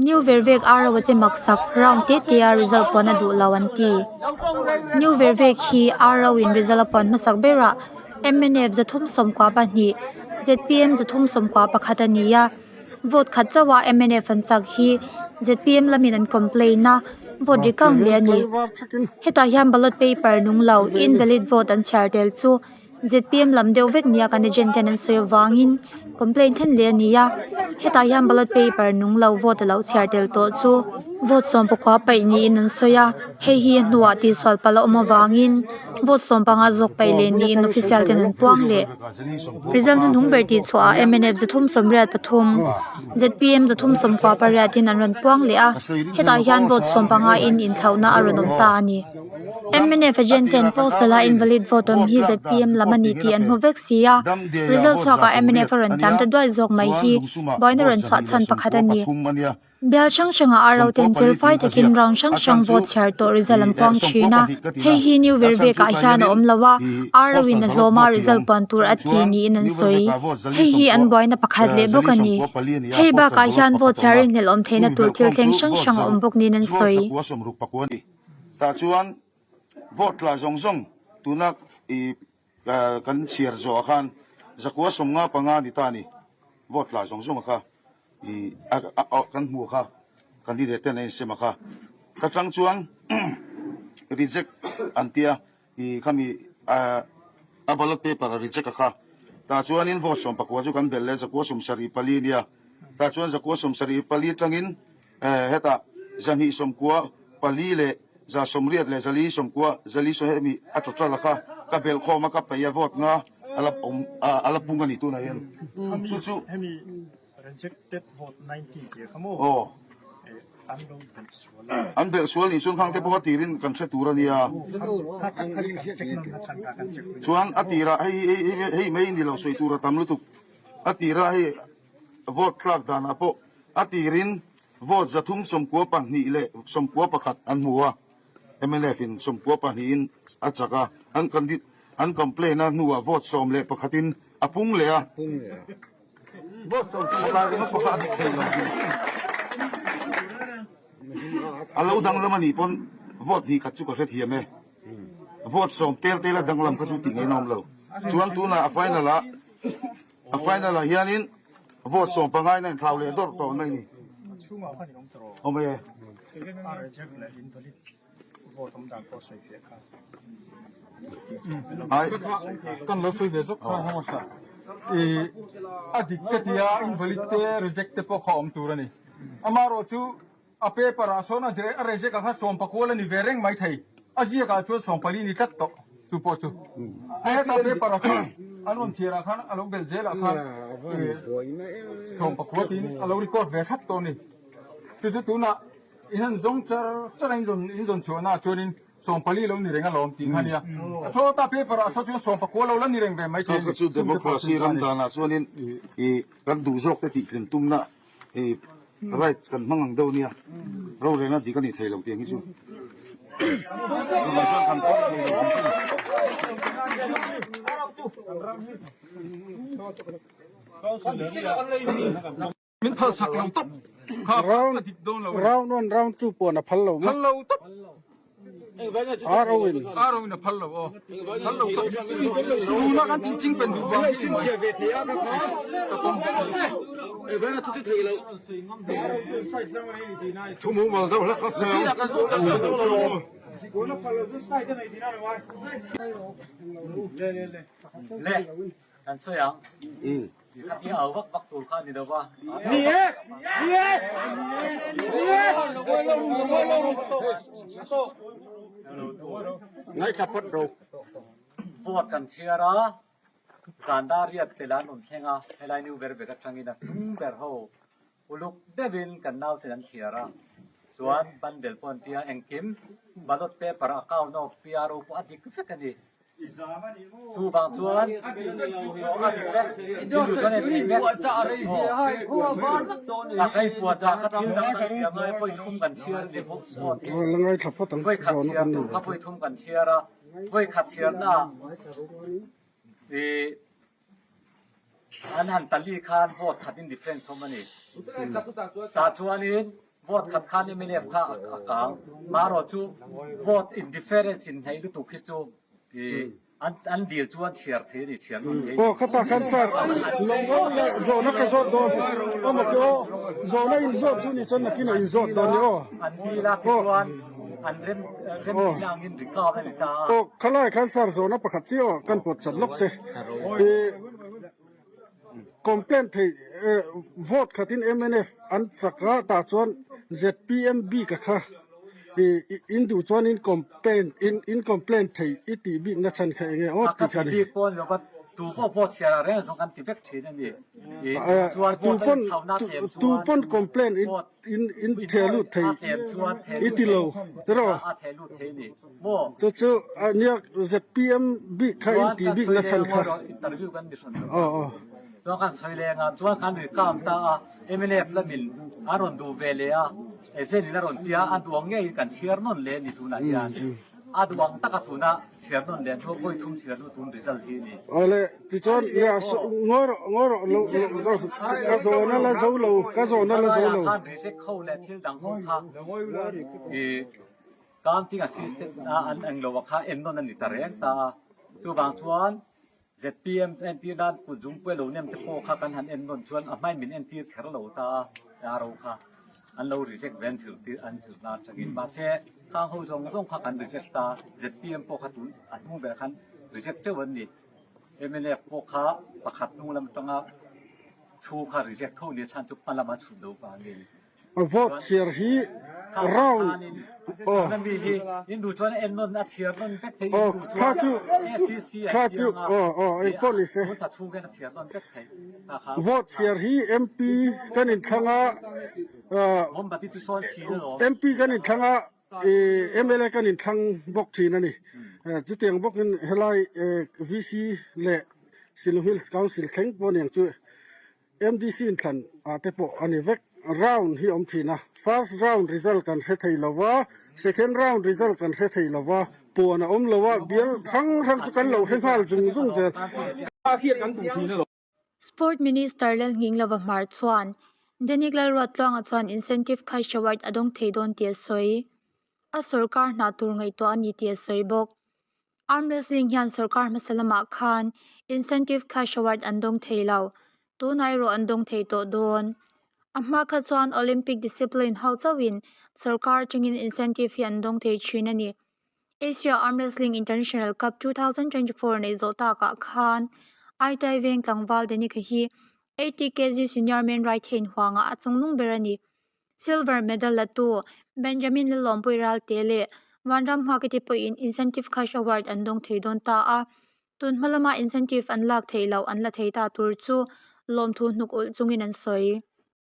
New Vervek RO a che maksak round te te a result puan a duh lo an ti. New Vervek hi RO in result a puan hmasak berah mnf 392, zpm 331 a ni a. Vote khat chauha mnf an chak hi zpm lamin an complain a, vote ri kang hle a ni. Hetah hian ballot paper nung lo, invalid vote an chhiar tel chu zpm lam deuh vek nia kan agent ten an sawi avangin complaint thlen leh a ni a. Hetah hian ballot paper nung lo vote a lo chhiar tel tawh chu vote sawmpakua paih niin an sawi a, hei hi a hnuah tihsual palh a awm avangin vote sawmpanga zawk paih leh niin official ten an puang leh. Result hnuhnung ber tih chhuah ah mnf 383, zpm 318 in an rawn puang leh a, hetah hian vote 15 in inthlauhna a rawn awm ta a ni. Mnf agent ten postal a invalid vote awm hi zpm lam a ni tih an hmu vek si a, result chhuak ah mnf a rawn tlam ta duai zawk mai hi buaina rawn chhuah chhan pakhat a ni. Bial hrang hrangah a ro ten fel fai takin round hrang hrang vote chhiar tawh result an puang thin a, hei hi new vervek ah hian a awm lo a, RO in a hlawm a result puan tur a ti niin an sawi. Hei hi an buaina pakhat leh bawk a ni. Hei bakah hian vote chhiar rinhlelh awm theihna tur thil thleng hrang hrang a awm bawk niin an sawi. Tah chuan vote tla zawng zawng tuna i kan chhiar zawhah khan 195 ni ta a ni. Vote tla zawng zawng a kha i kan hmuh kha candidate ten a insem a kha. Ka tang chuan reject an tia i khami a ballot paper a reject a kha. Tah chuanin vote 14 chu kan belh leh 174 nia. Tah chuan 174 tangin Hetah 294 leh 184 4 hemi a total a kha ka belh khawm a ka peih a vote nga a la awm a la pung a ni tunah hian chu chu Hemi rejected vote 90 tih kha maw aw an lo belh sual a an belh sual nih chuan khang te pawh a tirin kan hre tur a nia chuan a tirah hei hei hei mai ni lo sawi tur a tam lutuk a tirah hei vote tlak danah pawh A tirin vote 392 leh 91 an hmu a, mnf in 92 in a chak a, an candid an complain a hnuah vote 11 in a pung leh a. Vote 11 ringawt pawh kha a dik thei lo. A lo danglam a nih pawn vote hnih khat chu ka hrethiam e. Vote sawm tel tel a danglam kha chu tih ngaihna awm lo. Chuan tunah a final ah A final ah hianin vote 15 in a inthlau leh dawrh tawh mai a ni. Awm e. Ai. Kan lo sawi ve zawk kha hmasa. I a dik ka tia invalid te reject te pawh kha awm tur a ni. Amaherawh chu A paper ah sawn a reject ah khan 14 a ni ve reng mai thei. A ziak ah chuan 14 ni tlat tawh chu pawh chu. Heta paper ah khan an rawn chhiar ah khan a lo belh zel ah khan 14 tiin a lo record ve thlap tawh a ni. Chu chu tunah in han zawng char char a in zawn in zawn chhuah na ah chuanin 14 lo ni reng alawm tih kha a nia. A thaw ta paper ah saw chuan 19 lo la ni reng ve mai thei a ni. Chu democracy ram dan ah chuanin i kan duh zawk te tih tlin tumna I rights kan hmang ang deuh nia, rorelna dik a nih thei lo tiang hi chu. Chuvang chuan kan pawm thei lo ang chu. Min phal sak lo tawp kha a dik dawn lo. Round one round two pawh a phal lo maw? Phal lo tawp. Aro in. Aro in a phal lo aw. Phal lo tawp. Tuna kan thih ching pen duh vang hi ni mai. Thu mumal deuh hlek a sawi ang. Le, kan sawi ang. Kha ti au vak vak tur kha a ni lo va. Ni e! Ni e! Ni e! Ngaithla phawt ro. Vote kan chhiar a, zan dar riat tel an rawn thleng a, helai new ber bek atangin a hnung ber ho uluk deuhin kan nauten an chhiar a, chuan bundle pawh an tia engkim ballot paper account of PRO pawh a dik vek a ni. Chuvang chuan Vawikhat chhiar tur kha vawi thum kan chhiar a, vawikhat chhiarna i an han tali khan vote khatin difference awm a ni. Tah chuanin. Vote khat khan mnf kha a kang. Marawh chu vote in difference in hnaih lutuk hi chu an dil chu an chhiar thei a ni, chhiar nawn thei a ni. Aw khata khan sir, lo ngawi leh zawhna ka zawt dawn aw maw aw, zawhna in zawt duh ni chuan nakin ah in zawt dawn ni aw. An dil a tichuan an rem rem tihna angin recount a ni ta a. Aw khalai khan sir zawhna pakhat chiah aw kan pawt chat lawk che. Complaint theih vote khatin mnf an chak a tah chuan zpm bik a kha in duh chuan in complaint in complaint theih i tih bik na chhan kha enge aw tih kha a ni. Bik pawh ni lo tu pawh vote chhiar ah reng zawng kan ti vek thin a ni. Chuan vote a inchhauna tlem chuan tu pawn complaint in in theh lut thei i ti lo tiraw? A theh lut thei a ni maw? Chu chu nia zpm bik kha in tih bik na chhan kha. Interview kan ni hran lo. Chuan kan sawi leng a, chuan kan ri kam ta a, mnf lamin an rawn duh ve leh a, Ezen in a rawn tia, a duang ngeiin kan chhiar nawn leh a ni tunah hian. A duang taka tuna chhiar nawn leh chu vawi thum chhiar lut tun result hi a ni. Awle, tichuan nia ngawi rawh ngawi rawh lo ka zawhna la zo lo ka zawhna la zo lo. Khan reject ho leh thil dang ho kha i counting assistant a an englo a kha en nawn a ni ta reng ta a, chuvang chuan ZPM entir nan kut zungpui lo nem te pawh kha kan han en nawn chuan a hmain min entir kher lo ta a, RO kha an lo reject ve an zirtir an zir nan atangin mahse khang ho zawng zawng kha kan reject ta, ZPM pawh kha tun a hnung ber khan reject teuh an ni, mnf pawh kha pakhat hnung lam atanga chhu kha reject tho nia chhan chu hma lama chhut lo vangin. Vote chhiar hi round aw. Aw kha chu kha chu aw aw engpawh ni se. Vote chhiar hi MP kan inthlang a MP kan inthlang a MLA kan inthlang bawk thin a ni. Chutiang bawkin helai VC leh Shillong Hills Council thleng pawh aniang chu. MDC inthlan ah te pawh a ni vek. Round hi awm thin a, first round result kan hre thei lo va, second round result kan hre thei lo va, puan a awm lo a, bial hrang hrang chu kan lo hre nghal zung zung zel. Sport Minister Lalnghinglova Hmar chuan Denic Lalruattluanga chuan incentive Cash Award a dawng thei dawn tih a sawi. A sorkar hna tur ngaihtuah a ni tih a sawi bawk. Arm wrestling hian sorkar hmasa lamah khan incentive cash award an dawng thei lo, tunah erawh an dawng thei tawh dawn. A hma kha chuan Olympic discipline ho chauhin sorkar atangin incentive hi an dawng thei thin a ni. Asia Arm Wrestling International Cup 2024 neih zawh takah khan Aitai Veng tlangval Danica hi 80 kg senior men right hand huangah a chungnung ber a ni. Silver medal la tu Benjamin Lalawmpui Ralte leh Vanram Nghakite pawhin Incentive Cash Award an dawng thei dawn ta a, tun hma lama incentive an lak theih loh an la thei ta tur chu lawmthu hnuk ulh chungin an sawi.